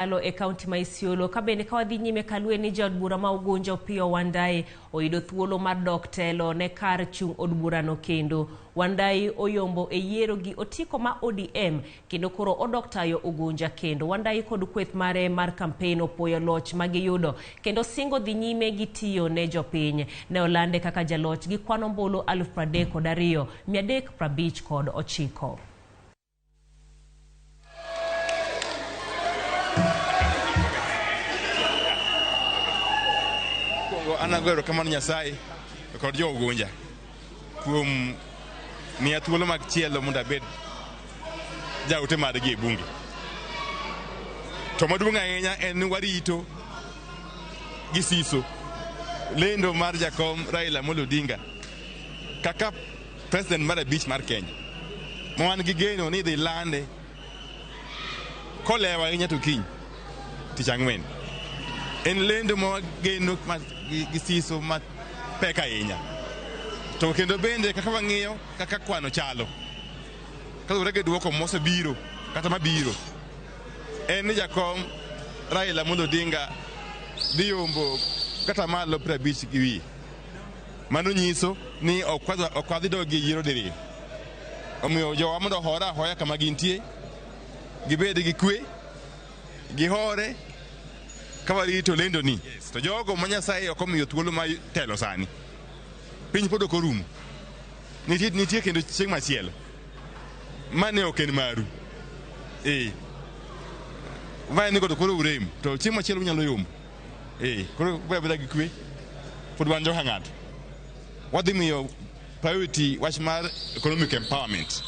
Alo e kaunti ma Isiolo ka bende ka wadhi nyime kaluwe ni jaod bura ma Ugunja Opiyo Wandayi oyudo thuolo mar dok telo ne kar chung' od burano kendo. Wandayi oyombo e yiero gi otiko ma ODM kendo koro odok tayo Ugunja kendo. Wandayi kod kweth mare mar kampen opuoyo loch ma giyudo kendo singo dhi nyime gi tiyo ne jopiny. Ne olande kaka jaloch gi kwan ombulu 32,359. Mokwongo an agoyo erokamano Nyasaye kod jo Ugunja kuom miya thuolo mag chielo mondo abed jaote margi e bunge. To maduong' ahinya en ni warito gi siso lendo mar jakom Raila Amolo Odinga kaka president mar abich mar Kenya ma wan gi geno ni idhi lande kolewo ahinya to kiny tich ang'wen. En lendo ma wageno gi siso mapek ahinya. To kendo bende kaka wang'iyo kaka kwano chalo kaluwore gi duoko mosebiro kata mabiro en ni jakom Raila Amolo Odinga dhi yombo kata malo 50 gi wiye. Mano nyiso ni ok wadhi dok e yiero diriyo. Omiyo jowa mondo ohore ahoya kama gintie, gibed gi kwe, gihore ka warito lendo ni. To jogo ma Nyasaye ok omiyo thuolo mar telo sani, piny pod ok orumo. Nitie, nitie kendo chieng' machielo. Ma ne ok en maru. Ee. Ma ni to koro urem, to chieng' machielo unyalo yombo. Ee, koro ubed abeda gi kwe. Pod wan joka ng'ato. Wadhi miyo priority wach mar economic empowerment.